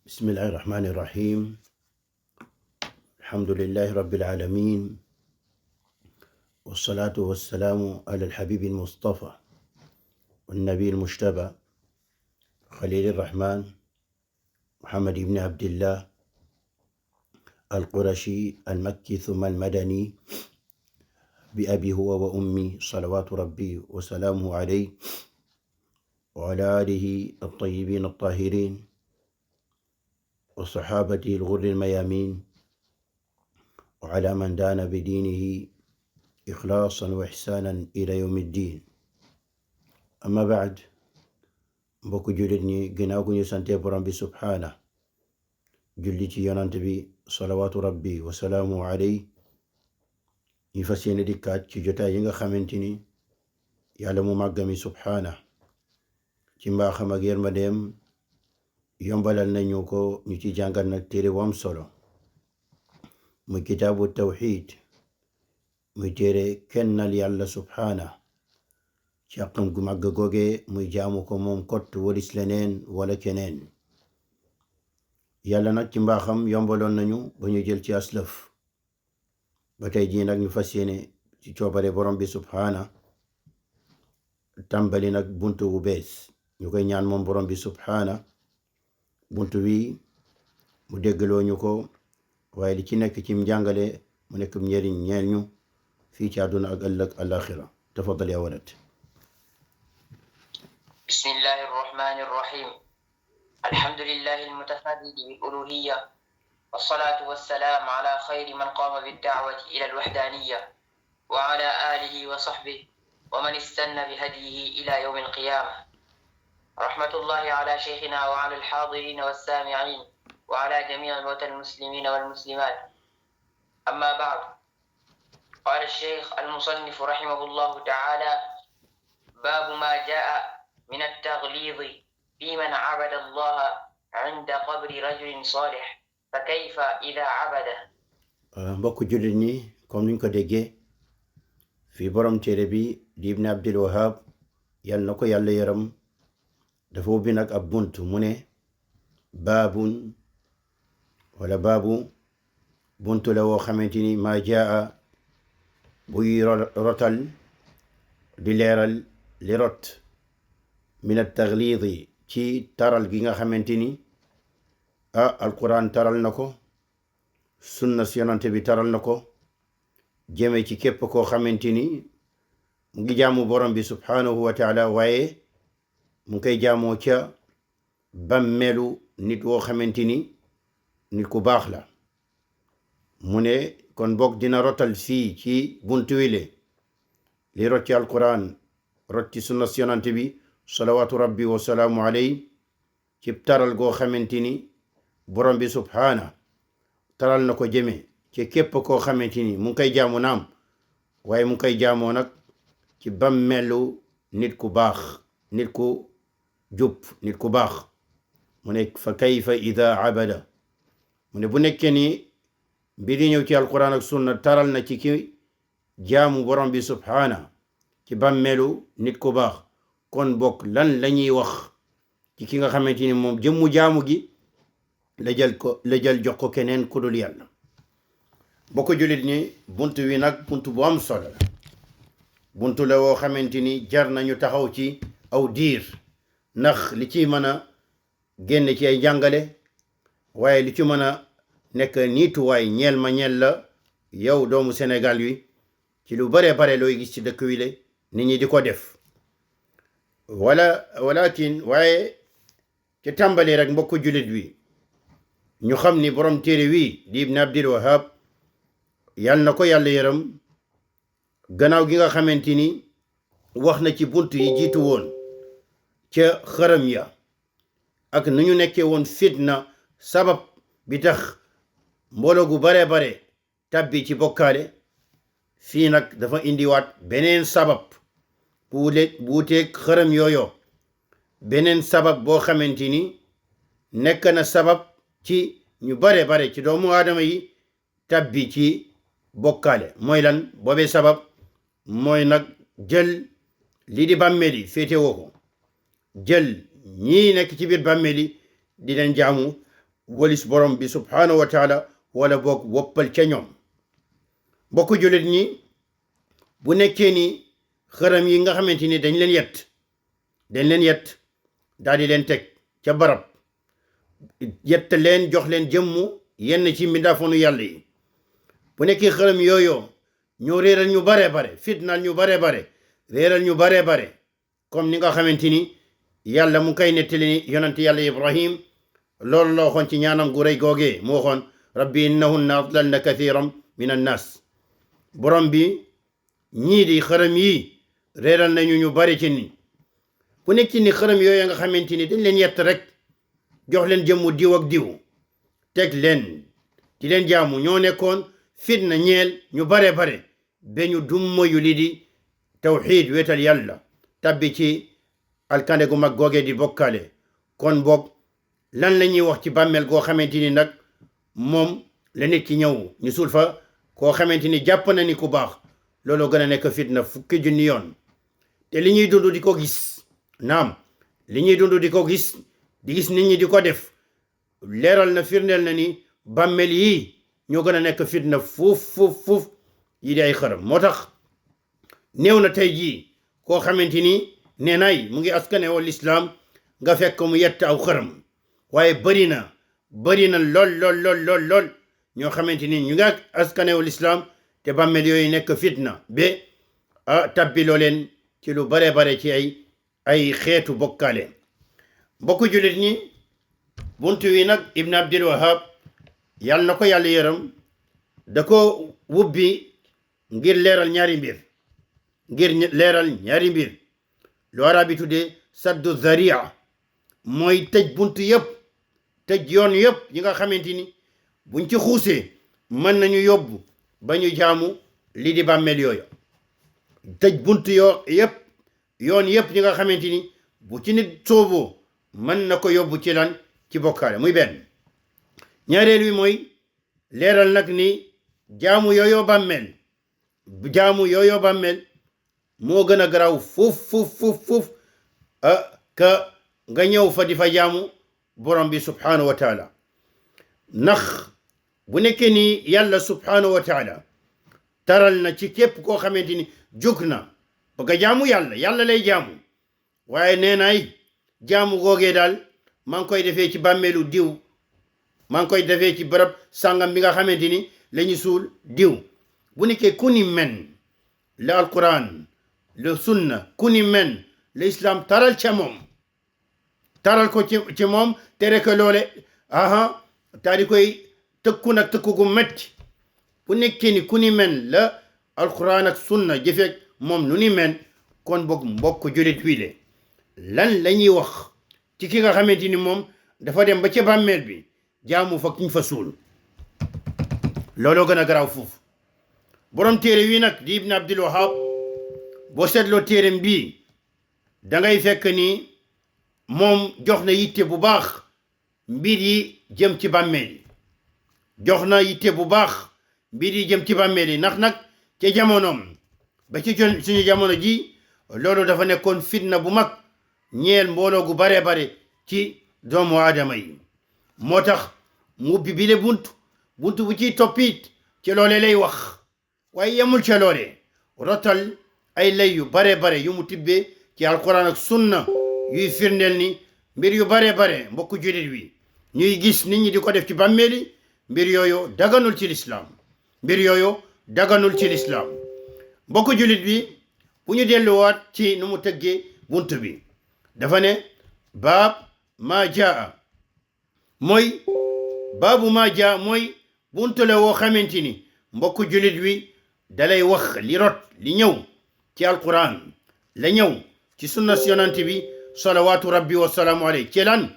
بسم الله الرحمن الرحيم. الحمد لله رب العالمين، والصلاة والسلام على الحبيب المصطفى والنبي المجتبى خليل الرحمن محمد بن عبد الله القرشي المكي ثم المدني بأبي هو وأمي صلوات ربي وسلامه عليه وعلى آله الطيبين الطاهرين وصحابته الغر الميامين وعلى من دان بدينه إخلاصا وإحسانا إلى يوم الدين. أما بعد، mbokk jullit ñi ginnaaw gu ñu sante borom bi subhaana julli ci yonant bi salawaatu rabbi wa salaamu aley, ñu fas yéene dikkaat ci jotaay yi nga xamante ni yàlla mu màggami subhaana ci mbaaxam ak yërmandeem yombalal nañu ko ñu ci jàngal nag téere bu am solo muy kitaabu tawxiid, muy téere kennal yàlla subhaana ci àqam gu màgg googe muy jaamu ko moom kott walis leneen wala keneen. yàlla nag ci mbaaxam yombaloon nañu ba ñu jël ci aslëf, ba tey jii nag ñu fas yéene ci coobare borom bi subhaana tàmbali nag buntu bu bees. ñu koy ñaan moom borom bi subhaana buntu wi mu déggaloo ñu ko, waaye li ci nekk ci njàngale mu nekk njëriñ ñeel ñu fii ci àdduna ak ëllëg alaxira. tafadal ya walad. بسم الله الرحمن الرحيم. الحمد لله المتفرد بالألوهية، والصلاة والسلام على خير من قام بالدعوة إلى الوحدانية، وعلى آله وصحبه ومن استنى بهديه إلى يوم القيامة. رحمة الله على شيخنا وعلى الحاضرين والسامعين وعلى جميع الموتى المسلمين والمسلمات. أما بعد، قال الشيخ المصنف رحمه الله تعالى: باب ما جاء من التغليظ في من عبد الله عند قبر رجل صالح فكيف إذا عبده. mbokk jullit ñi, comme niñ ko déggee fi borom téere bi di Ibn Abdul Wahab yal na ko yàlla yaram dafa ubbi nag ab bunt mu ne baabun wala baabu buntu la woo xamante ni maa jaa buy rotal di leeral li rot min at-taglidi ci taral gi nga xamante ni alquran taral na ko, sunna si yonante bi taral na ko jëme ci képp koo xamante ni mu ngi jaamu borom bi subhanahu wa taala, waaye mu ngi koy jaamoo ca bàmmeelu nit woo xamante ni nit ku baax la. mu ne kon boog dina rotal fii ci buntu wile li rot ci alquran, rot ci sunna si yonante bi salawaatu rabbi wa salaamu aley, ci taral goo xamante ni borom bi subhaana taral na ko jëme ci képp koo xamante ni mu ngi koy jaamu naam, waaye mu ngi koy jaamoo nag ci bàmmeelu nit ku baax, nit ku jub, nit ku baax. mu ne fa kayfa ida abada, mu ne bu nekkee ni mbir yi ñëw ci alquran ak sunna taral na ci ki jaamu borom bi subhaana ci bàmmeelu nit ku baax, kon bokk lan la ñuy wax ci ki nga xamante ni moom jëmmu jaamu gi la jël jox ko keneen ku dul yàlla. bokk jullit ñi, buntu wi nag buntu bu am solo la, buntu la woo xamante ni jar nañu taxaw ci aw diir, ndax li ci mën a génn ci ay jàngale, waaye li ci mën a nekk niituwaay ñeel ma ñeel la yow doomu Sénégal wi ci lu bare bare looy gis ci dëkk wi le nit ñi di ko def. walakin waaye ci tàmbali rek mbokk jullit wi ñu xam ni borom téere wi di Ibn Abdul Wahab yal na ko yàlla yaram, gannaaw gi nga xamante ni wax na ci bunt yi jiitu woon ca xërëm ya ak nu ñu nekkee woon fitna, sabab bi tax mbooloo gu bare bare tabbi ci bokkaale. fii nag dafa indiwaat beneen sabab bu wuuteeg xërëm yooyo, beneen sabab boo xamante ni nekk na sabab ci ñu bare bare ci doomu aadama yi tabbi ci bokkaale. mooy lan boobee sabab? mooy nag jël lii di bàmmeel yi féete woo ko, jël ñii nekk ci biir bàmmeel yi di leen jaamu walis borom bi subhanahu wa taala wala boog woppal ca ñoom. mbokku jullit ñi bu nekkee ni xërëm yi nga xamante ni dañ leen yett daal di leen teg ca barab yett leen jox leen jëmmu yenn ci mbindaafonu yàlla yi, bu nekkee xërëm yooyu ñoo réeral ñu bare bare, fitnaal ñu bare bare, réeral ñu bare bare, comme ni nga xamante ni yàlla mu koy nettali ni yonent yàlla Ibrahim loolu la waxoon ci ñaanam gu rëy googee mu waxoon rabbi innahunna adlalna kathiran min annas. borom bi ñii di xërëm yi réeral nañu ñu bari ci ni bu nekk ni xërëm yooyu nga xamante ni dañ leen yett rek jox leen jëmmu diw ak diw teg leen di leen jaamu ñoo nekkoon fitna ñeel ñu bare bare ba ñu dummoyu li di tawxiid weetal yàlla tabbi ci alkande gu mag googee di bokkaale. kon boog lan la ñuy wax ci bàmmeel goo xamante ni nag moom la nit ki ñëw ñu suul fa koo xamante ni jàpp na ni ku baax, loolu gën a nekk fitna fukki junni yoon. te li ñuy dund di ko gis, naam li ñuy dund di ko gis, di gis nit ñi di ko def, leeral na firndeel na ni bàmmeel yi ñoo gën a nekk fitna fuuf yi di ay xërëm. moo tax néew na tey jii koo xamante ni nee naay mu ngi askane wal islaam nga fekk mu yett aw xërëm, waaye bëri na lool ñoo xamante ni ñu ngi askane wal islaam te bàmmeel yooyu nekk fitna ba tabbiloo leen ci lu bare bare ci ay xeetu bokkaale. mbokku jullit ñi buntu wi nag Ibn Abdul Wahab yàlla na ko yàlla yërëm da ko wubbi ngir leeral ñaari mbir lu arabi tuddee saddu zaria, mooy tëj buntu yëpp, tëj yoon yëpp yi nga xamante ni buñ ci xuusee mën nañu yóbbu ba ñu jaamu lii di bàmmeel yooyu. tëj buntu yëpp yoon yëpp yi nga xamante ni bu ci nit sooboo mën na ko yóbbu ci lan ci bokkaale. muy benn. ñaareel wi mooy leeral nag ni jaamu yooyo bàmmeel moo gën a garaaw fuuf ka nga ñëw fa di fa jaamu borom bi subhanahu wa taala. ndax bu nekkee ni yàlla subhanahu wa taala taral na ci képp koo xamante ni jóg na bëgg a jaamu yàlla lay jaamu, waaye nee naay jaamu googee daal maa ngi koy defee ci bàmmeelu diw, maa ngi koy defee ci barab sàngam bi nga xamante ni la ñu suul diw. bu nekkee ku ni men la alquran le sunna ku ni men le islam taral ca moom, taral ko ci moom tere ko loole taal di koy tëkku nag tëkku gu metti. bu nekkee ni ku ni men la alquran ak sunna jëfeeg moom nu ni men, kon boog mbokk julit wii le lan la ñuy wax ci ki nga xamante ni moom dafa dem ba ca bàmmeel bi jaamu fa kiñ fa suul. looloo gën a garaaw foofu. borom téere wi nag di Ibn Abdul Wahab boo seetloo téereem bii dangay fekk ni moom jox na yitte bu baax mbir yi jëm ci bàmmeel yi, jox na yitte bu baax mbir yi jëm ci bàmmeel yi. ndax nag ca jamonoom ba ci suñu jamono ji loolu dafa nekkoon fitna bu mag ñeel mbooloo gu bare bare ci doomu aadama yi. moo tax mu ubbi bile buntu bu ciy toppit ci loole lay wax, waaye yemul ca loole, rotal ay lay yu bare bare yu mu tibbee ci alquran ak sunna yuy firndeel ni mbir yu bare bare mbokku jullit wi ñuy gis nit ñi di ko def ci bàmmeeli, mbir yooyu daganul ci lislaam, mbokku jullit bi. bu ñu delluwaat ci nu mu tëggee bunt bi dafa ne baab maa jaa, mooy baabu maa jaa mooy buntu la woo xamante ni mbokku jullit wi dalay wax li rot li ñëw ci alquran, la ñëw ci sunna yonent bi salawaatu rabbi wa salaamu alayhi ci lan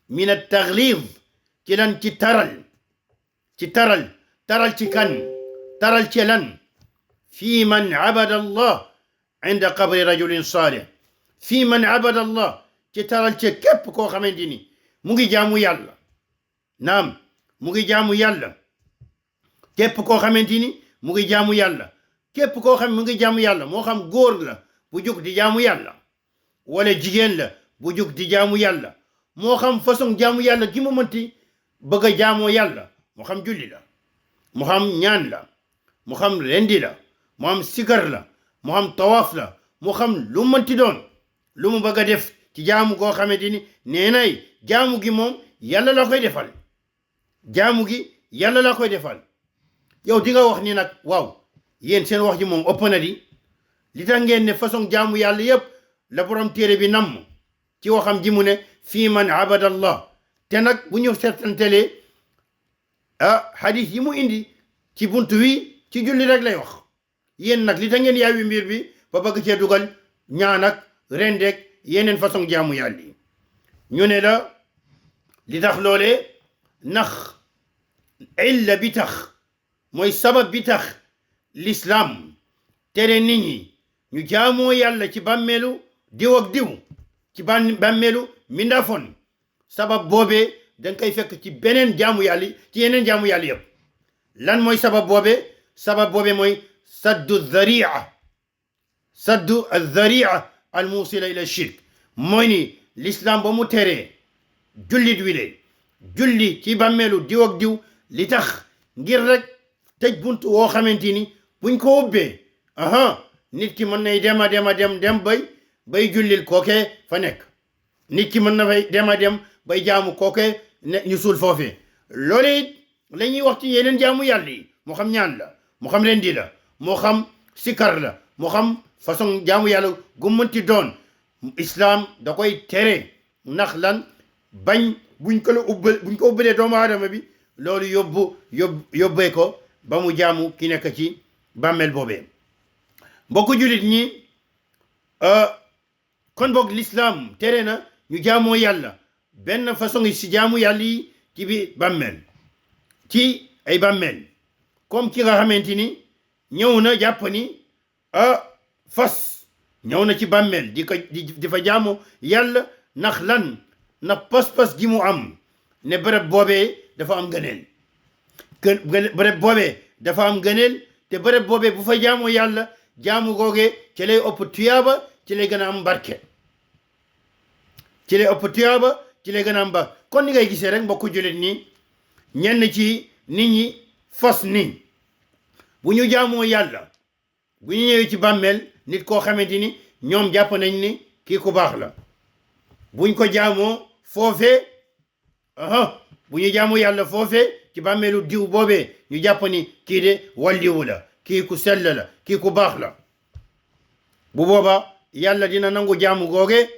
min at taglid, ci lan ci taral ci kan taral ci lan fi man abada allah inda qabri rajulin salih, fi man abada allah ci taral ci képp koo xamante ni mu ngi jaamu yàlla. naam mu ngi jaamu yàlla, képp koo xamante ni mu ngi jaamu yàlla, képp koo xam mu ngi jaamu yàlla, moo xam góor la bu jóg di jaamu yàlla wala jigéen la bu jóg di jaamu yàlla, moo xam façon jaamu yàlla gi mu mënti bëgg a jaamoo yàlla mu xam julli la mu xam ñaan la mu xam rendi la mu xam sikar la mu xam tawaaf la mu xam lu mënti doon lu mu bëgg a def ci jaamu goo xamante ni nee nay jaamu gi moom yàlla la koy defal jaamu gi yàlla la koy defal yow di nga wax ni nag waaw yéen seen wax ji moom ëpp na di li tax ngeen ne façon jaamu yàlla yépp la borom téere bi namm ci waxam ji mu ne fii man abada allah te nag bu ñu seetantelee hadith yi mu indi ci buntu wi ci julli rek lay wax yéen nag li tax ngeen yaawi mbir bi ba bëgg cee dugal ñaan ak rendeek yeneen façon jaamu yàlla yi ñu ne la li tax loolee ndax illa bi tax mooy sabab bi tax l'islam tere nit ñi ñu jaamoo yàlla ci bàmmeelu diw ak diw ci bàmmeelu mindaafoon sabab boobee danga koy fekk ci beneen jaamu yàlla ci yeneen jaamu yàlla yëpp lan mooy sabab boobee mooy saddu dharia al musila ila shirk mooy ni l'islam ba mu teree jullit wi le julli ci bàmmeelu diw ak diw li tax ngir rek tëj buntu woo xamante ni buñ ko ubbee nit ki mën nay dem bay jullil kookee fa nekk nit ki mën na fay dem bay jaamu kookee ne ñu suul foofee loolu it la ñuy wax ci yeneen jaamu yàlla yi moo xam ñaan la moo xam rendi la moo xam sikar la moo xam façon jaamu yàlla gu mënti doon islam da koy tere ndax lan bañ buñ ko ubbalee doomu aadama bi loolu yóbbee ko ba mu jaamu ki nekk ci bàmmeel boobee mbokku jullit ñi kon boog l'islam tere na ñu jaamoo yàlla benn façon yi si jaamu yàlla yi ci bi bàmmeel ci ay bàmmeel comme ki nga xamante ni ñëw na jàpp ni fas ñëw na ci bàmmeel di fa jaamu yàlla ndax lan na pas-pas gi mu am ne bërëb boobee dafa am gëneel bërëb boobee dafa am gëneel te bërëb boobee bu fa jaamu yàlla jaamu googee ci lay ëpp tuyaaba ci lay gën a am barke ci lay ëpp tuyaaba ci lay gën a am barke kon ni ngay gisee rek mbokku jullit ni ñenn ci nit ñi fas ni bu ñu jaamoo yàlla bu ñu ñëwee ci bàmmeel nit koo xamante ni ñoom jàpp nañ ni kii ku baax la buñ ko jaamoo foofee bu ñu jaamoo yàlla foofee ci bàmmeelu diw boobee ñu jàpp ni kii de walliwu la kii ku sell la kii ku baax la bu booba yàlla dina nangu jaamu googe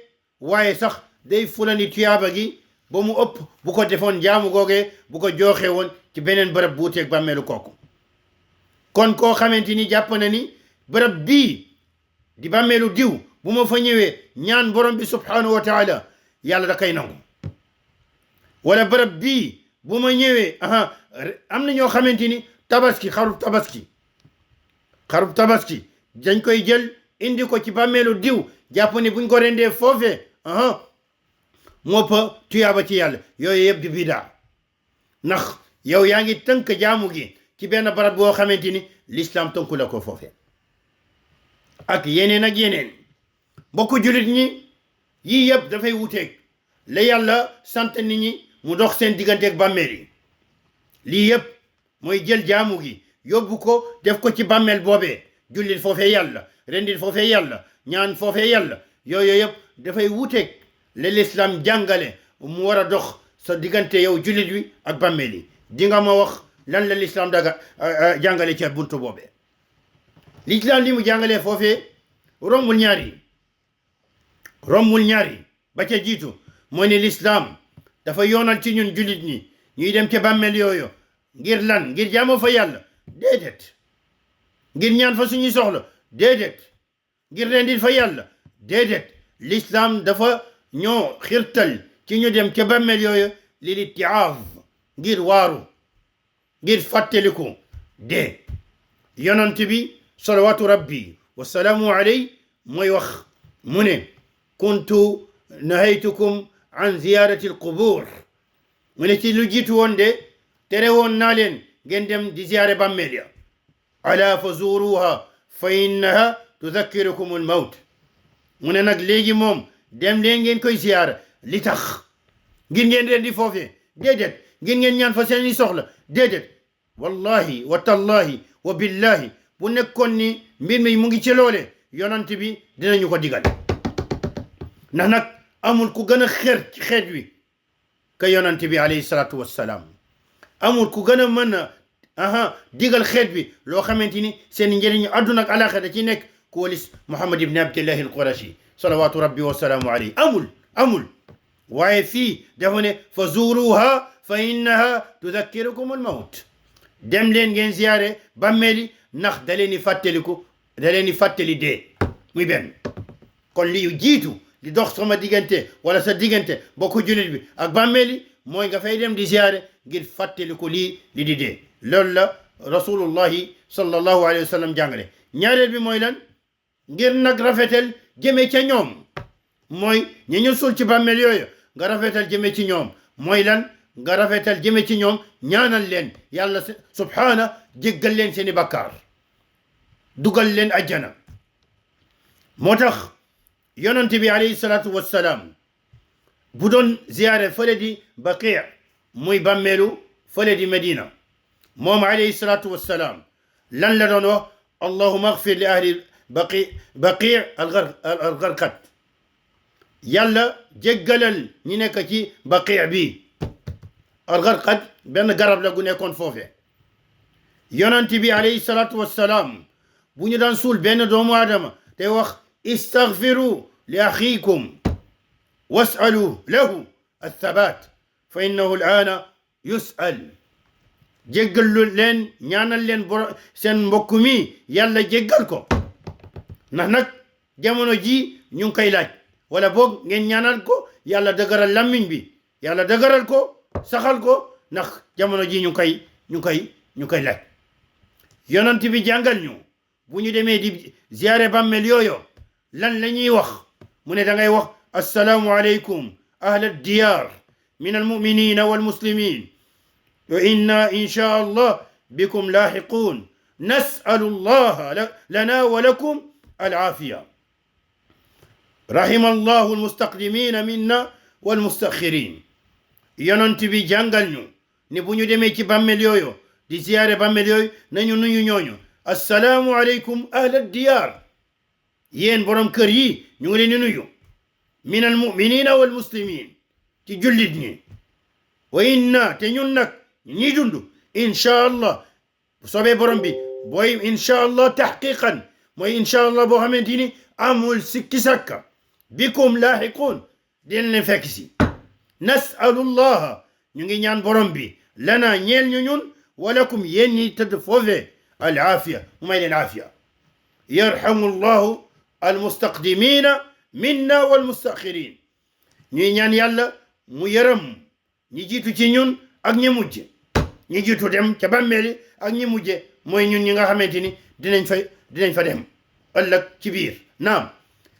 waaye sax day fulani tuyaaba gi ba mu ëpp bu ko defoon jaamu googe bu ko jooxe woon ci beneen bërëb bu wuteeg bàmmeelu kooku kon koo xamante ni jàpp na ni bërëb bii di bàmmeelu diw bu ma fa ñëwee ñaan borom bi subhanahu wa taala yàlla da koy nangu wala bërëb bii bu ma ñëwee am na ñoo xamante ni tabaski xarub tabaski dañ koy jël indi ko ci bàmmeelu diw jàpp ni buñ ko rendee foofee moo pa tuyaaba ci yàlla yooyu yëpp di bidaa ndax yow yaa ngi tënk jaamu gi ci benn barab boo xamante ni l'islam tënku la ko foofee ak yeneen mbokku jullit ñi yii yëpp dafay wuteeg la yàlla sant nit ñi mu dox seen digganteeg bàmmeel yi lii yëpp mooy jël jaamu gi yóbbu ko def ko ci bàmmeel boobee jullil foofee yàlla rendil foofee yàlla ñaan foofee yàlla yooyu yëpp dafay wuteeg la l'islam jàngale mu war a dox sa diggante yow jullit wi ak bàmmeel yi di nga ma wax lan la l'islam jàngale ci buntu boobee l'islam li mu jàngalee foofee rombul ñaari ba ca jiitu mooy ne l'islam dafa yoonal ci ñun jullit ñi ñuy dem ca bàmmeel yooyu ngir lan ngir jaamoo fa yàlla déedéet ngir ñaan fa suñuy soxla déedéet ngir rendil fa yàlla déedéet l'islam dafa ñoo xirtal ci ñu dem ca bàmmeel yooyu lil ittiaaz ngir waaru ngir fàttaliku de yonent bi salawatu rabbi wasalaamu alayhi mooy wax mu ne kuntu nahaytukum an ziyarati alqubur mu ne ci lu jiitu woon de tere woon naa leen ngeen dem di ziyaare bàmmeel ya ala fa zuruha fa innaha tudakkirukum almawt mu ne nag léegi moom dem leen ngeen koy ziyaara li tax ngir ngeen leen di foofee déedéet ngeen ñaan fa seeni soxla déedéet wallahi wa tallahi wa billahi bu nekkoon ni mbir mi mu ngi ci loole yonent bi dinañu ko digal ndax nag amul ku gën a xeer ci xeet wi ka yonent bi alayhi salaatu wassalaam amul ku gën a mën a digal xeet bi loo xamante ni seen njëriñu àdduna ak alaxira da ci nekk ku walis Muhammad ibn Abdillahi al-Qurashi salawatu rabbi wa salaamu alayhi amul waaye fii dafa ne fa zuruha fa innaha tudakkirukum al-mawt dem leen ngeen ziyaare bàmmeeli ndax da leen di fàttali dee muy benn kon li jiitu li dox sama diggante wala sa diggante bokku jullit bi ak bàmmeeli mooy nga fay dem di ziyaare ngir fàttaliku lii li di dee loolu la rasulullahi sallallahu alayhi wa sallam jàngale ñaareel bi mooy lan ngir nag rafetal jëme ca ñoom mooy ñu suul ci bàmmeel yooyu nga rafetal jëme ci ñoom mooy lan nga rafetal jëme ci ñoom ñaanal leen yàlla subhaana jéggal leen seeni bakkaar dugal leen ajjana moo tax yonent bi alayhi salaatu wassalaam bu doon ziyaare fële di Baqi muy bàmmeelu fële di Medina moom alayhi salaatu wassalaam lan la doon wax allahumma agfir li ahli Baqi al-Gharqad yàlla jéggalal ñi nekk ci Baqi bi al-Gharqad benn garab la gu nekkoon foofe yonent bi alayhi salaatu wassalaam bu ñu daan suul benn doomu aadama te wax istaghfiru li axiikum was'alu lahu athabat fa innahu al'aana yus'al jéggalu leen ñaanal leen seen mbokk mi yàlla jéggal ko ndax nag jamono ji ñu ngi koy laaj wala boog ngeen ñaanal ko yàlla dëgëral lammiñ bi yàlla dëgëral ko saxal ko ndax jamono ji ñu koy laaj yonent bi jàngal ñu bu ñu demee di ziyaare bàmmeel yooyu lan la ñuy wax mu ne da ngay wax assalaamu aleykum ahla diyaar min almuminina walmuslimin wa inna insha allah bikum laaxiquun nasalu allaha lana wa lakum alaafiya rahima allahu almustaqdimina minna walmustaxirin yonent bi jàngal ñu ne bu ñu demee ci bàmmeel yooyu di ziyaare bàmmeel yooyu nañu nuyu ñooñu assalaamu aleykum ahla diyaar yéen borom kër yi ñu ngi leen di nuyu min almuminina walmuslimin ci jullit ñi wa inna te ñun nag ñi dund inchaa allah bu soobee borom bi booy inchaa allah taxqiqan mooy inchaa allah boo xamante ni amul sikki sakka bikum laaxiquun den leen fekk si nasalullaha ñu ngi ñaan borom bi lana ñeel ñu ñun walakum yéen ñi tëdd foofee alaafiya mu may leen aafiya yarhamu llahu almustaqdimina minna walmustaxirin ñuy ñaan yàlla mu yërëm ñi jiitu ci ñun ak ñi mujje ñi jiitu dem ca bàmmeeli ak ñi mujje mooy ñun ñi nga xamante ni dinañ fa dem ëllëg ci biir naam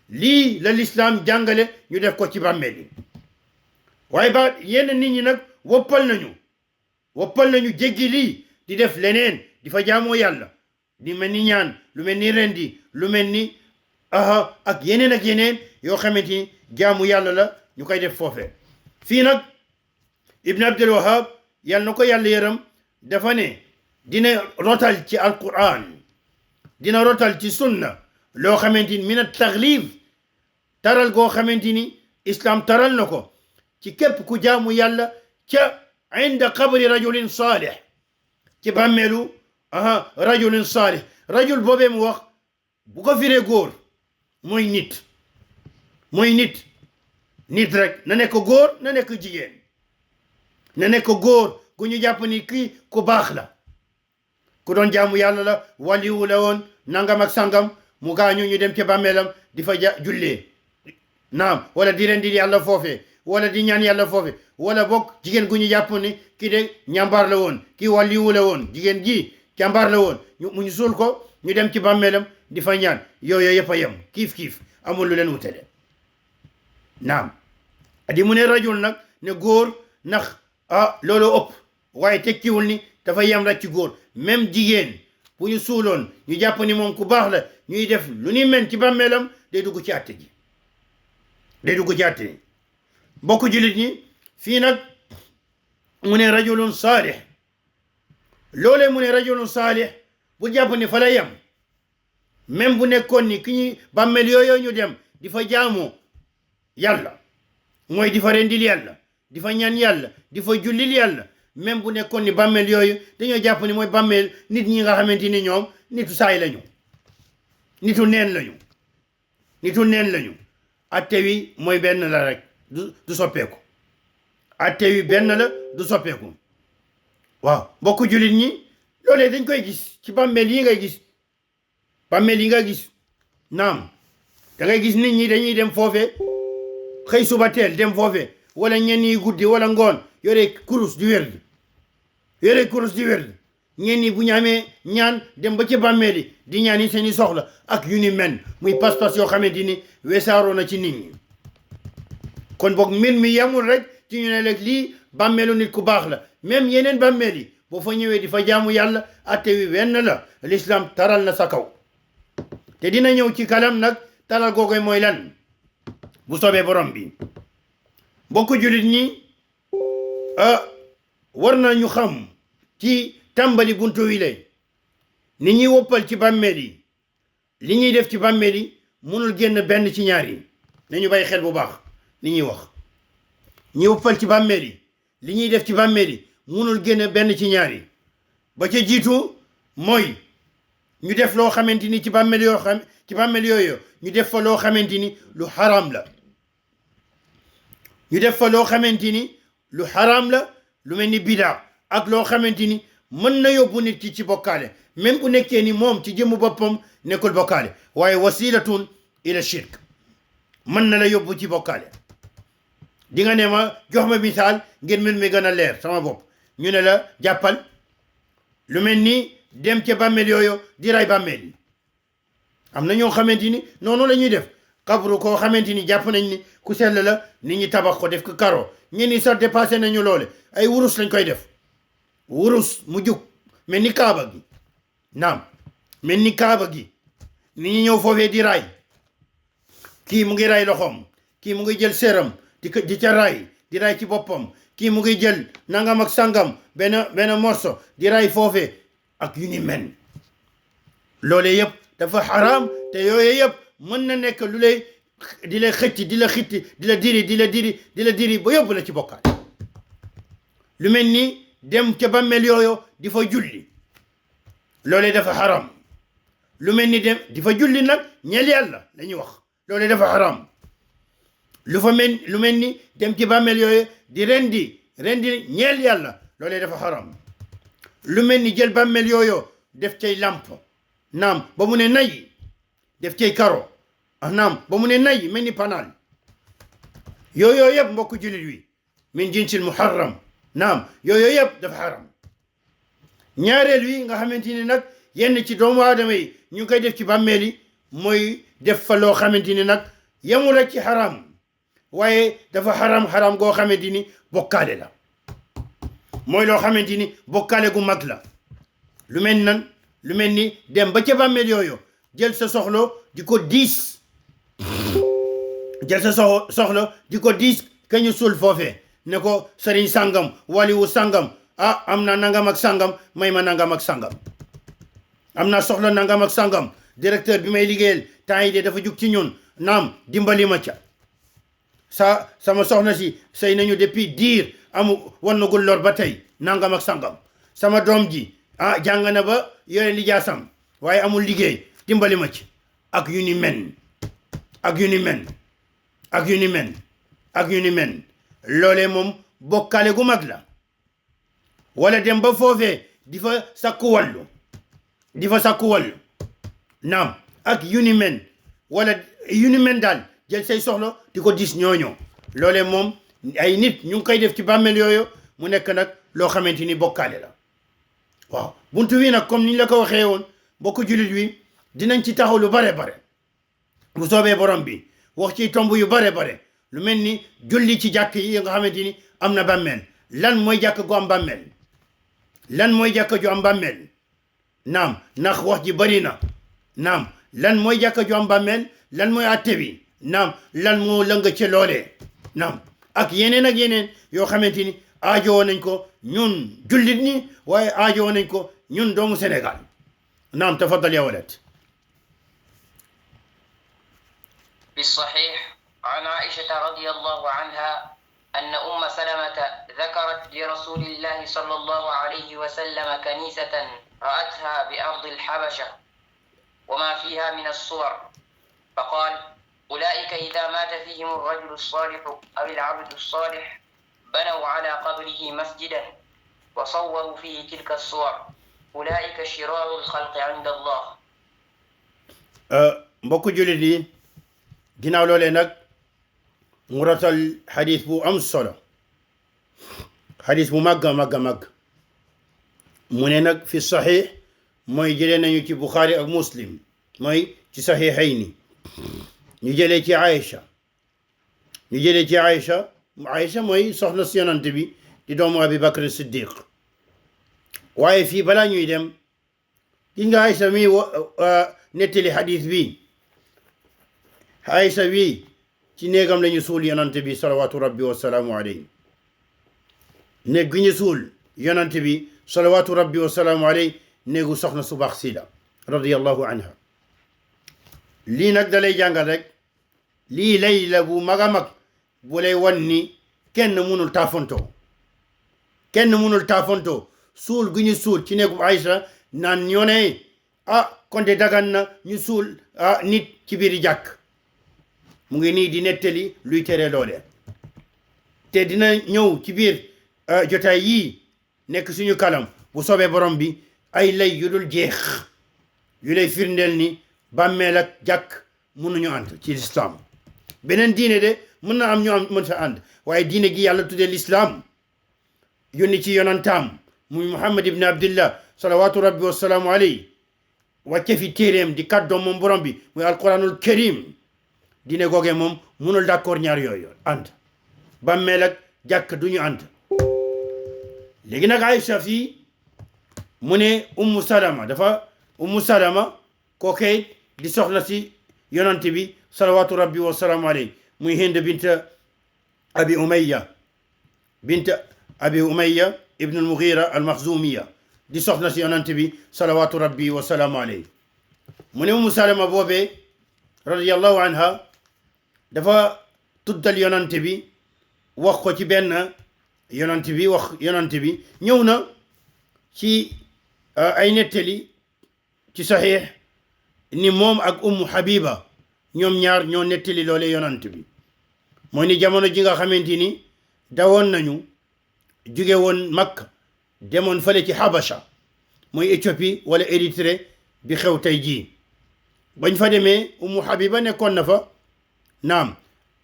lii la lislaam jàngale ñu def ko ci bàmmeeli waaye ba yenn nit ñi nag woppal nañu jéggi lii di def leneen di fa jaamoo yàlla di mel ni ñaan lu mel ni rendi lu mel ni ak yeneen yoo xamante ni jaamu yàlla la ñu koy def foofe fii nag ibn abdul wahab yàlla na ko yàlla yërëm dafa ne dina rotal ci alquran dina rotal ci sunna loo xamante ni min at-taglib taral goo xamante ni islam taral na ko ci képp ku jaamu yàlla ca inda qabri rajulin salih ci bàmmeelu rajulin salih rajul boobee mu wax bu ko firee góor mooy nit rek na nekk góor na nekk jigéen na nekk góor ku ñu jàpp ni kii ku baax la ku doon jaamu yàlla la waliwu la woon nangam ak sangam mu gaañu ñu dem ca bàmmeelam di fa jullee naam wala di rendi yàlla foofe wala di ñaan yàlla foofe wala bokk jigéen gu ñu jàpp ni kii de ñambaar la woon kii waliwu la woon jigéen ji jàmbaar la woon ñu suul ko ñu dem ci bàmmeelam di fa ñaan yooyu yëpp a yem kiif amul lu leen wutale naam di mu ne rajul nag ne góor ndax loolu ëpp waaye tekkiwul ni dafa yem rek ci góor même jigéen bu ñu suuloon ñu jàpp ni moom ku baax la ñuy def lu ni men ci bàmmeelam day dugg ci àtte ji day dugg ci àtte ji mbokk jullit ñi fii nag mu ne rajulun saalih loolee mu ne rajulun saalih bu jàpp ni fa la yem même bu nekkoon ni ki ñuy bàmmeel yooyu ñu dem di fa jaamu yàlla mooy di fa rendil yàlla di fa ñaan yàlla di fa jullil yàlla même bu nekkoon ni bàmmeel yooyu dañoo jàpp ni mooy bàmmeel nit ñi nga xamante ni ñoom nitu saay lañu nitu neen lañu atte wi mooy benn la rek du soppeeku atte wi benn la du soppeeku waaw mbokku jullit ñi loolee dañ koy gis ci bàmmeel yi ngay gis bàmmeel yi nga gis naam da ngay gis nit ñi dañuy dem foofe xëy suba teel dem foofe wala ñenn ñi guddi wala ngoon yore kurus di wérd ñenn ñi bu ñu amee ñaan dem ba ci bàmmeel yi di ñaan yi seeni soxla ak yu ni men muy pas-pas yoo xamante ni wesaaroo na ci nit ñi kon boog mbir mi yamul rek ci ñu ne rek lii bàmmeelu nit ku baax la même yeneen bàmmeel yi boo fa ñëwee di fa jaamu yàlla atte wi wenn la l'islam taral na sa kaw te dina ñëw ci kalam nag taral googoy mooy lan bu soobee borom bi mbokk jullit ñi war na ñu xam ci tàmbali buntu wi lay ni ñuy woppal ci bàmmeel yi li ñuy def ci bàmmeel yi mënul génn benn ci ñaar yi nañu bàyyi xel bu baax li ñuy wax ñi woppal ci bàmmeel yi li ñuy def ci bàmmeel yi mënul génn benn ci ñaar yi ba ca jiitu mooy ñu def loo xamante ni ci bàmmeel yooyu ñu def fa loo xamante ni lu xaraam la ñu def fa loo xamante ni lu xaraam la lu mel ni bidaa ak loo xamante ni mën na yóbbu nit ki ci bokkaale même bu nekkee ni moom ci jëmmu boppam nekkul bokkaale waaye wasilatun ila shirk mën na la yóbbu ci bokkaale di nga ne ma jox ma misaal ngir mbir mi gën a leer sama bopp ñu ne la jàppal lu mel ni dem ca bàmmeel yooyu di ray bàmmeel yi am na ñoo xamante ni noonu la ñuy def kabru koo xamante ni jàpp nañ ni ku sell la nit ñi tabax ko def ko karo ñenn ñi sax dépassé nañu loole ay wurus lañ koy def wurus mu jug mel ni kaaba gi naam mel ni kaaba gi nit ñi ñëw foofee di raay kii mu ngi raay loxoom kii mu ngi jël séram di ca raay di raay ci boppam kii mu ngi jël nangam ak sangam benn morso di raay foofee ak yu ni men loolee yëpp dafa xaraam te yooyu yëpp mën na nekk lu lay di la xëcc di la xitti di la diri ba yóbbu la ci bokkaat lu mel ni dem ca bàmmeel yooyu di fa julli loolee dafa xaram lu mel ni dem di fa julli nag ñeel yàlla la ñuy wax loolee dafa xaram lu mel ni dem ci bàmmeel yooyu di rendi ñeel yàlla loolee dafa xaram lu mel ni jël bàmmeel yooyu def cay làmp naam ba mu ne nay def cay karo naam ba mu ne nay mel ni panaal yooyu yëpp mbokku jullit wi min jinsil muharram naam yooyu yëpp dafa xaram ñaareel wi nga xamante ni nag yenn ci doomu aadama yi ñu koy def ci bàmmeel yi mooy def fa loo xamante ni nag yemul rek ci xaram waaye dafa xaram goo xamante ni bokkaale la mooy loo xamante ni bokkaale gu mag la lu mel ni dem ba ca bàmmeel yooyu jël sa soxla di ko diis ka ñu suul foofee ne ko sëriñ sàngam waliwu sàngam am na nangam ak sàngam may ma nangam ak sàngam am na soxla nangam ak sàngam directeur bi may liggéeyal temps yi de dafa jug ci ñun naam dimbali ma ca sama soxna si sëy nañu depuis diir wannagul lor ba tey nangam ak sàngam sama doom ji jàng na ba yore lijaasam waaye amul liggéey dimbali ma ci ak yu ni men loolee moom bokkaale gu mag la wala dem ba foofee di fa sakku wàllu naam ak yu ni men daal jël say soxla di ko dis ñooñoo loolee moom ay nit ñu ngi koy def ci bàmmeel yooyu mu nekk nag loo xamante ni bokkaale la waaw buntu wi nag comme niñ la ko waxee woon mbokku jullit wi dinañ ci taxaw lu bare bu soobee borom bi wax ci tomb yu bare lu mel ni julli ci jàkk yi nga xamante ni am na bàmmeel lan mooy jàkk gu am bàmmeel naam ndax wax ji bari na naam lan mooy jàkk ju am bàmmeel lan mooy atte bi naam lan moo lëng ci loolee naam ak yeneen yoo xamante ni aajowoo nañ ko ñun jullit ñi waaye aajowoo nañ ko ñun doomu Sénégal naam tafaddal ya walad في الصحيح عن عائشة رضي الله عنها أن أم سلمة ذكرت لرسول الله صلى الله عليه وسلم كنيسة رأتها بأرض الحبشة وما فيها من الصور فقال أولئك إذا مات فيهم الرجل الصالح أو العبد الصالح بنوا على قبره مسجدا وصوروا فيه تلك الصور أولئك شرار الخلق عند الله. mbokk jullit yi ginnaaw loolee nag mu rotal xadis bu am solo xadis bu màgg a màgg mu ne nag fi saxiix mooy jëlee nañu ci Buxaari ak Muslim mooy ci saxiixayni ñu jëlee ci Aïcha mooy soxna si yonent bi di doomu Abi Bakr Siddiq waaye fii balaa ñuy dem gis nga Aïcha mi nettali xadis bi Aïcha bi ci néegam lañu suul yonent bi salawaatu rabbi wa salaamu alayhi néeg gi ñu suul yonent bi salawaatu rabbi wa salaamu alayhi néegu soxna su baax si la radiyallahu anha lii nag da lay jàngal rek lii lay la bu mag a mag bu lay wan ni kenn mënul taafontoo suul gi ñu suul ci néegu Aïcha naan ñoo ne konte dagan na ñu suul nit ci biir jàkk mu ngi nii di nettali luy tere loole te dina ñëw ci biir jotaay yii nekk suñu kalam bu soobee borom bi ay lay yu dul jeex yu lay firndeel ni bàmmeel ak jàkk mënuñu ànd ci lislaam beneen diine de mën na am ñu am mën sa ànd waaye diine gi yàlla tuddee lislaam yónni ci yonantaam muy Muhammad ibn Abdillah salawaatu rabbi wasalaamu alayhi wàcce fi téeréem di kàddoom moom borom bi muy alquranul karim diine googee moom mënul d'accord ñaar yooyu ànd bàmmeel ak jàkk duñu ànd léegi nag Aïcha fii mu ne ummu salama kookee di soxna si yonent bi salawaatu rabbi wasalaamu alayhi muy Hind bint abi umayya ibn al-Mughira al-Makhzumiya di soxna si yonent bi salawaatu rabbi wasalaamu alayhi mu ne ummu salama boobee radiyallahu anha dafa tuddal yonent bi wax ko ci benn yonent bi ñëw na ci ay nettali ci saxiix ni moom ak ummu habiba ñoom ñaar ñoo nettali loole yonent bi mooy ni jamono ji nga xamante ni dawoon nañu jóge woon Makka demoon fale ci Habasha mooy Éthiopie wala Érythrée bi xew tey jii bañ fa demee ummu habiba nekkoon na fa naam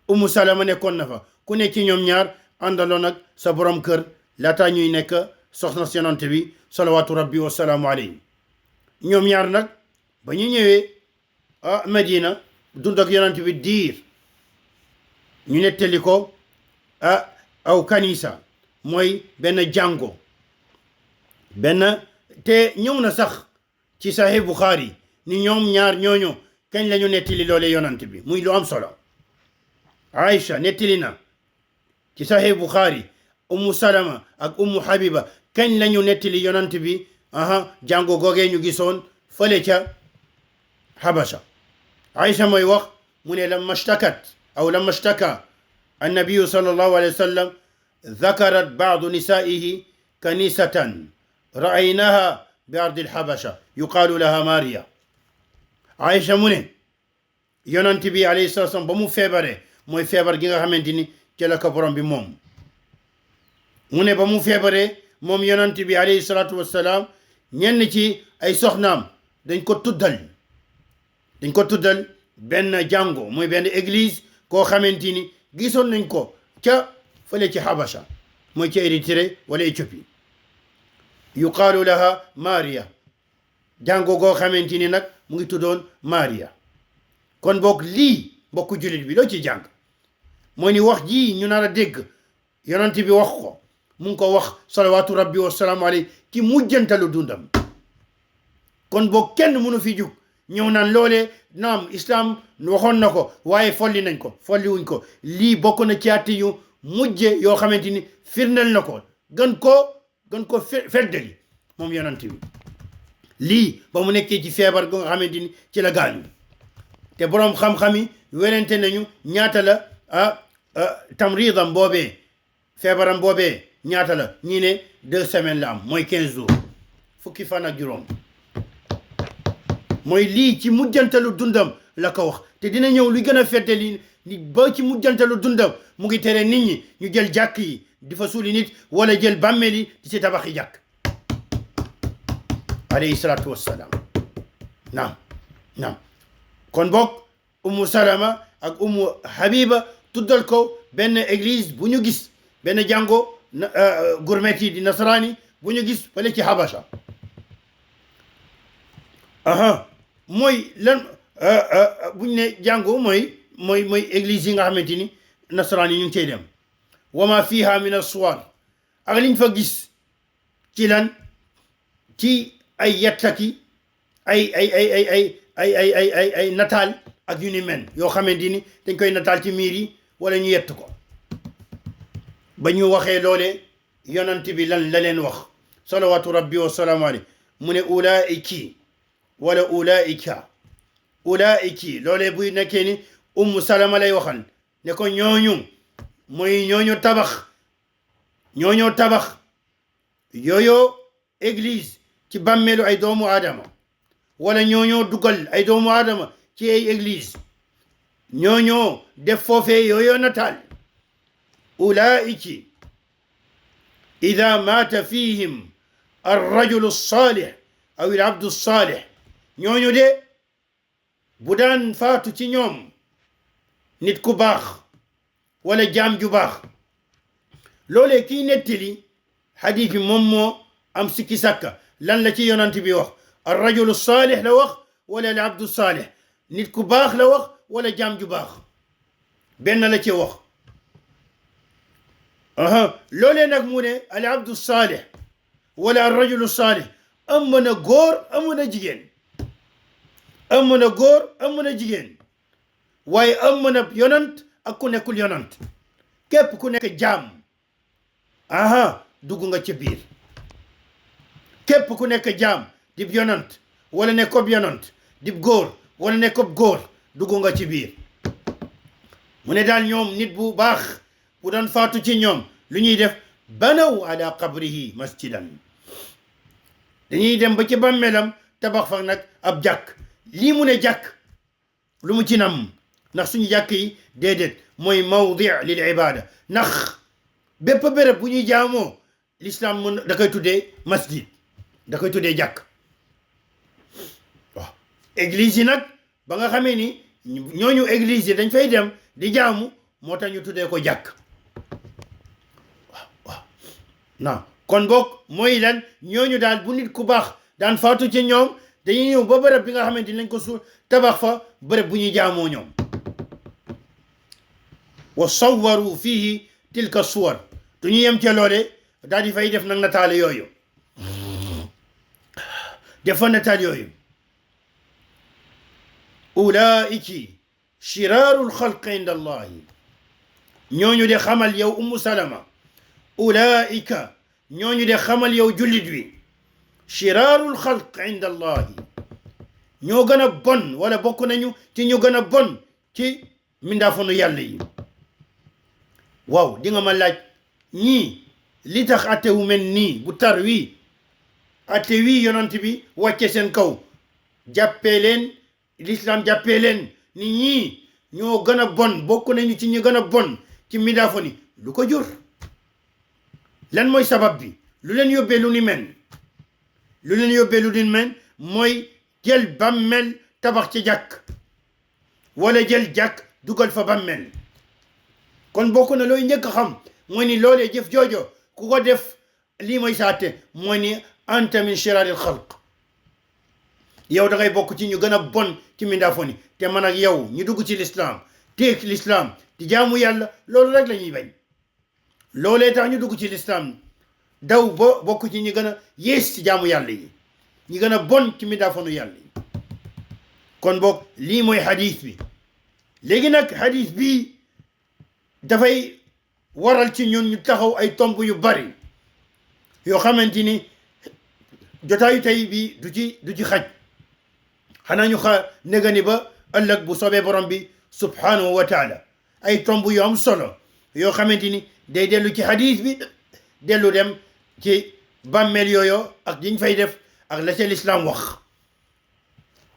ummu salama nekkoon na fa ku ne ci ñoom ñaar àndaloon ak sa borom kër laataa ñuy nekk soxna si yonent bi salawaatu rabbi wa salaamu alayhi ñoom ñaar nag ba ñu ñëwee Medina dund ak yonent bi diir ñu nettali ko aw kanisa mooy benn jàngo te ñëw na sax ci Sahih Bukhari ni ñoom ñaar ñooñu kañ la ñu nettali loole yonent bi muy lu am solo Aïcha nettali na ci Sahih Bukhari ummu salama ak ummu habiba kañ la ñu nettali yonent bi jàngo googee ñu gisoon fële ca Habasha Aïcha mooy wax mu ne lamma shtaka annabiyu sallallahu alayhi wa sallam ذكرت بعض نسائه كنيسة رأيناها بأرض الحبشة يقال لها ماريا Aïcha mu ne yonent bi alayhi salaatu wa salaam ba mu feebaree mooy feebar gi nga xamante ni ci la ko borom bi moom mu ne ba mu feebaree moom yonent bi alayhi salaatu wa salaam ñenn ci ay soxnaam dañ ko tuddal benn jàngo mooy benn église koo xamante ni gisoon nañ ko ca fële ci Habasha mooy ci Érythrée wala Éthiopie yuqaalu laha Maria jàngo goo xamante ni nag mu ngi tuddoon Maria kon boog lii mbokku jullit bi loo ci jàng mooy ni wax ji ñu nar a dégg yonent bi wax ko mu ngi ko wax salawaatu rabbi wa salaamu alayhi ci mujjantalu dundam kon boog kenn mënu fi jug ñëw naan loolee naam islam waxoon na ko waaye folli wuñ ko lii bokk na ci àtte yu mujje yoo xamante ni firndeel na ko gën ko feddali moom yonent bi lii ba mu nekkee ci feebar gu nga xamante ni ci la gaañu te boroom xam-xam yi werante nañu ñaata la tamridam boobee feebaram boobee ñaata la ñii ne 2 semaines la am mooy 15 jours fukki fan ak juróom mooy lii ci mujjantalu dundam la ko wax te dina ñëw lu gën a feddali ni ba ci mujjantalu dundam mu ngi tere nit ñi ñu jël jàkk yi di fa suuli nit wala jël bàmmeel yi di ci tabaxi jàkk alayhi salaatu wassalaam naam kon bokk Ummu Salama ak Ummu Habiba tuddal ko benn église bu ñu gis benn jàngo gourmet yi di nasaraani bu ñu gis fële ci Habasha mooy lan buñ ne jàngo mooy église yi nga xamante ni nasaraan yi ñu ngi cay dem wama fiha min aswar ak liñ fa gis ci lan ci ay yettaki ay nataal ak yu ni mel yoo xamante ni dañ koy nataal ci miir yi wala ñu yett ko ba ñu waxee loole yonent bi lan la leen wax salawatu rabbi wa salaamu alayhi mu ne ulaiki wala ulaiki loolee buy nekkee ni Ummu Salama lay waxal ne ko ñooñu mooy ñooñu tabax yooyo église ci bàmmeelu ay doomu aadama wala ñooñoo dugal ay doomu aadama ci ay église ñooñoo def foofee yooyo nataal ulaiki ida maata fihim arrajulu salih aw il abdu salih ñooñu de bu daan faatu ci ñoom nit ku baax wala jaam ju baax loolee kii nettali xadiis bi moom moo am sikki sàkka lan la ci yonent bi wax arrajulu salih la wax wala al abdu salih nit ku baax la wax wala jaam ju baax benn la ci wax loolee nag mu ne al abdu salih wala al rajulu salih am na góor am na jigéen am na góor am na jigéen waaye am na yonant ak ku nekkul yonant képp ku nekk jaam dugg nga ci biir képp ku nekk jaam dib yonant wala nekkob yonant dib góor wala nekkob góor dugg nga ci biir mu ne daal ñoom nit bu baax bu doon faatu ci ñoom lu ñuy def banaw ala qabrihi masjidan dañuy dem ba ci bàmmeelam tabax fa nag ab jàkk lii mu ne jàkk lu mu ci nam ndax suñu jàkk yi déedéet mooy mawdi lil ibada ndax bépp béréb bu ñuy jaamoo l'islam mun da koy tuddee masjid da koy tuddee jàkk waaw église yi nag ba nga xamee ni ñooñu église yi dañ fay dem di jaamu moo tax ñu tuddee ko jàkk waaw kon boog mooy lan ñooñu daal bu nit ku baax daan faatu ci ñoom dañuy ñëw ba bërëb bi nga xamante ni lañ ko suul tabax fa bërëb bu ñuy jaamoo ñoom wa sawwaru fihi tilka suwar du ñu yem ca loole daal di fay def nag nataal yooyu defa nataal yooyu ulaiki shiraarul xalq inda allahi ñooñu de xamal yow Ummu Salama ulaika ñooñu de xamal yow jullit wi shiraarul xalq inda allahi ñoo gën a bon wala bokk nañu ci ñu gën a bon ci mindaafanu yàlla yi waaw di nga ma laaj ñii li tax atte wu mel nii bu tar wii atte wii yonent bi wàcce seen kaw jàppee leen l'islam jàppee leen ni ñii ñoo gën a bon bokk nañu ci ñu gën a bon ci mindaafani lu ko jur lan mooy sabab bi lu leen yóbbee lu ni mel mooy jël bàmmeel tabax ci jàkk wala jël jàkk dugal fa bàmmeel kon bokk na looy njëkk a xam mooy ni loolee jëf joojo ku ko def lii mooy saate mooy ni anta min shiraaril xalq yow da ngay bokk ci ñu gën a bon ci mindaafoni te man ak yow ñu dugg ci l'islam teeg l'islam di jaamu yàlla loolu rek la ñuy bañ loolee tax ñu dugg ci l'islam daw ba bokk ci ñi gën a yées ci jaamu yàlla yi ñi gën a bon ci mindaafonu yàlla yi kon boog lii mooy hadith bi léegi nag hadith bi dafay waral ci ñun ñu taxaw ay tomb yu bari yoo xamante ni jotaayu tey bi du ci xaj xanaa ñu negani ba ëllëg bu soobee borom bi subhanahu wa taala ay tomb yu am solo yoo xamante ni day dellu ci hadith bi dellu dem ci bàmmeel yooyu ak yiñ fay def ak la ca lislaam wax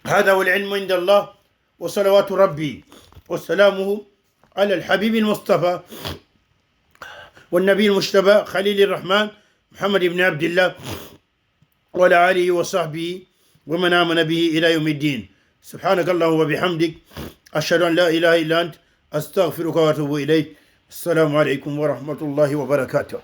hada wal ilmu inda allah wa salawatu rabbi wa salaamuhu ala alhabibi almustafa والنبي المجتبى خليل الرحمن محمد بن عبد الله وعلى آله وصحبه ومن آمن به إلى يوم الدين سبحانك اللهم وبحمدك أشهد أن لا إله إلا أنت أستغفرك وأتوب إليك السلام عليكم ورحمة الله وبركاته